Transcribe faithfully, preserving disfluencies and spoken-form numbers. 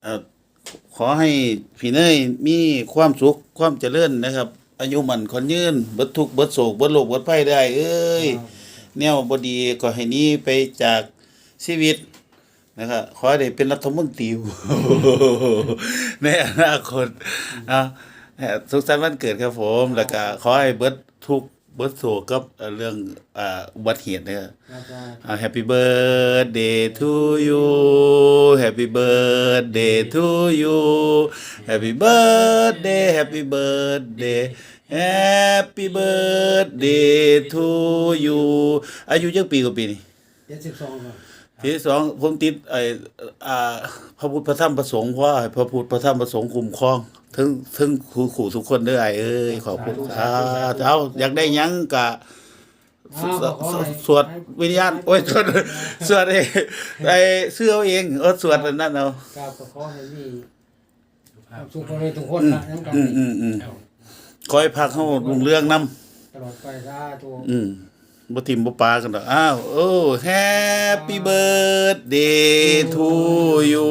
เอ่อ ขอให้พี่เนยมีความสุขความเจริญนะครับ อายุมั่นขวัญยืน เบิดทุกข์เบิดโศก เบิดโรคเบิดภัยได้เอ้ย ครับ แนวบ่ดีก็ให้หนีไปจากชีวิตนะครับ ขอให้ได้เป็นรัฐมนตรี ในอนาคตนะ สุขสันต์วันเกิดครับผม แล้วก็ขอให้เบิดทุกข์เบิดโศกกับเอ่อเรื่องอ่าอุบัติเหตุนะครับ อาจารย์ อ่า Happy birthday to you, Happy birthday to you, Happy birthday, Happy birthday, Happy birthday to you. อายุจักปีกว่าปีนี่ เจ็ดสิบสองครับ ที่สอง ผมติดไอ้อ่า พระพุทธพระธรรมพระสงฆ์ ขอให้พระพุทธพระธรรมพระสงฆ์คุ้มครองทั้งทั้งคู่คู่ทุกคนเด้อไอ้เอ้ย ขอบคุณ สาธุ สาธุ เอาอยากได้หยังกะ อ้าว สวด ขอให้ สวดวิญญาณ โอ้ย สวด สวดไอ้ไอ้เสื้อเอาเอง เออ สวดอันนั้นเอา ครับก็ขอให้มีความสุขกันทุกคนนะทั้งกัน อืมอืมอืมขอให้พรรคเฮารุ่งเรืองนำ ตลอดไปสาธุ อืม บ่ถิ่มบ่ปากันดอก อ้าว โอ้ Happy birthday to you